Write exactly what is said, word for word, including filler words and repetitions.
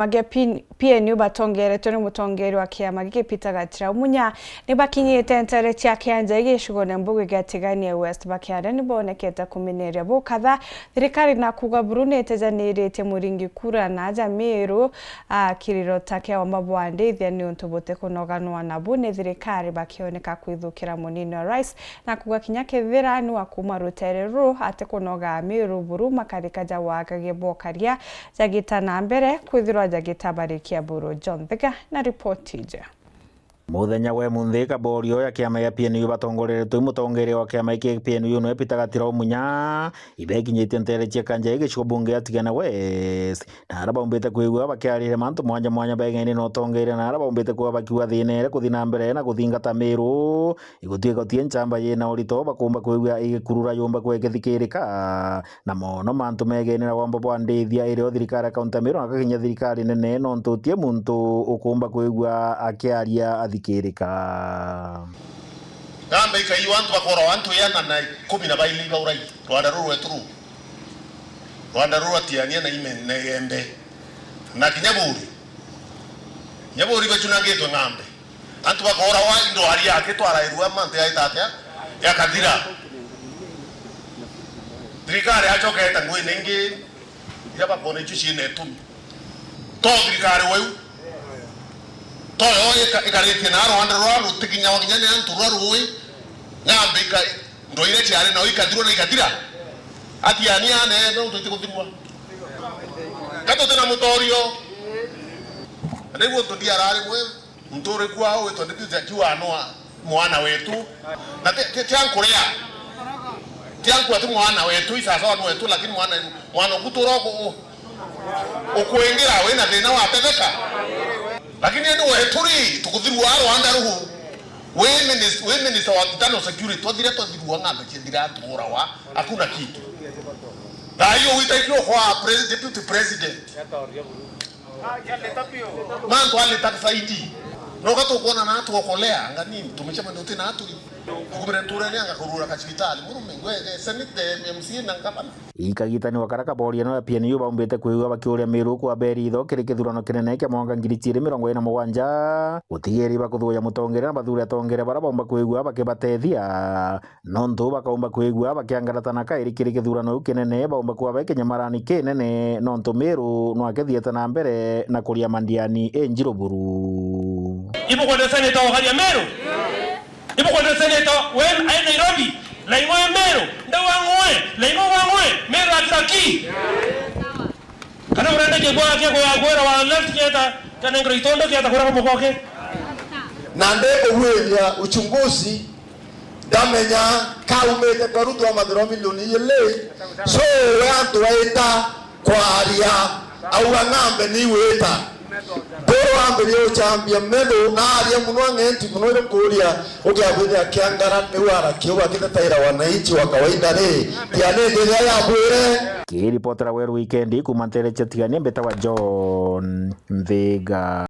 Magi a P-, P N U batongeretwe ni mutongeria wa kiama giki Peter Gatirau Munya ni bakinyite ntere cia Kianjai gicigone Mbugu gia Tigania West, bakiaria ni bonekete kumineria bukatha thirikari na kuuga buru ni itejaniritie muringi kura na aja Miru, a, kiriro ta kia Wamba bwa Ndithia ni untu butikunoganwa nabu ni thirikari, bakioneka kwithukira munini wa rais na kuuga kinya kethira ni wa kuuma rutere ruru atikunoga Miru buru makarika ja wagagia bokaria jagita na mbere kwithirwa jagita barikia buru. John Thega na ripoti iji. Muthenya wa munthi, kaborio ya kiama gia P N U batongoreretwe i mutongeria wa kiama giki P N U nwe Peter Gatirau Munya, ibekinyitie ntere cia Kianjai gicigo bunge ya Tigania West, na aria baumbite kwigua bakiarire mantu mwanya mwanya begeene na utongeria, na aria baumbite kwigua bakiuga thina ere kuthi na mbere na kuthingata Miru, igutuika guti nchamba yina urito bakumba kwigua igikurura yumba kwekethikirika. Na mono mantu megeene na Wamba bwa Ndithia irio thirikari ya kaunti ya Meru na gakinya thirikari nene, nontu uti muntu ukumba kwigua akiaria athikirika. Ngambe ikaiwa antu bakora antu iana na ikumi na baili baurai rwanda ruru rwetu ruu, rwanda ruru rwa Tigania na Ime na Igembe na kinya Buri, kinya Buri bacunangitwe ngambe. Antu bakooragwa i ndwari yake twarairua mantu yaita atia yakathira. Thirikari yacokete nguine ingi iria bakoona icio ciina itumi. To thirikari weu, to yo ika-, ikaritie na rwanda rura rutikinyawa kinya ni antu rura rui, ngambe ika-, ndwari iria ciari nao ikathirwa na ikathira. Atiania ane no tuti kuthirwa. Katuti na mutorio. Niguo tundi arari mwe. Muntu uri kwao witwa deputy akiuga anwa mwana wetu. Na ti, ti, ti ankuria. Ti ankua ti mwana wetu, isasawa ni wetu, lakini mwana, mwana ukutura uku-, u-, ukuingira wina thina wa tetheka. Lakini ni wetu ri, tukuthirua rwanda ruhu. We minis-, we minister wa internal security, twathire twathirua ng'ambe ciathira tuurawa, hakuna kitu. Thaa hiyo witaikio kwa pres-, deputy president. Mantu alita zaidi. Noka tukwona na tuokolea, ngani, tumesema ndio tena aturi. Tukumire nturene anga kurura ka cibitali, murume, ngwege, senate, M C A na ngavana. Ikagitani wa kara kaboria no ya P N U baumbite kwigua bakiuria Miru kwa beritho kiri kithurano kinene kia mwaka ngiri ciiri mirongo iri na mugwanja. Gutigiri bakuthuuja mutongeria na bathuure atongeria bara baumba kwigua bakibatethia. Nontu bakaumba kwigua bakiangaratana kairi kiri kithurano kiu kinene, baumba kuba bai kinyamarani kinene, nontu Miru nwakethiete na mbere na kuria mandiani injiru buru. Ibukwenda seneta wa Karia Miru? Ibukwenda seneta we ai Nairobi? Laing'o e Miru? Ndau wa ng'oe? Laing'o wa ng'oe? Miru akira ki? Kana urenda kibwa kia kuyakwira wa left kieta, kana ngiro itondo kieta kuraba mukoke? Na ndikugwiria uchunguzi, ndamenya kaumite kwa Ruto wa mathiro milioni igiri. So, we antu aita kwaria, auga ng'ambe ni wita. Buru ambirie uchambia metho, na aria muno ang'enti muno iri kuria, ukiabwithia kiangara niu arakia uu akitetaira wananchi wa kawaida ri, tianite iria yabwire. Kiripotera Weru Wikendi kuuma ntere cia Tigania, mbitagwa John Nthiga.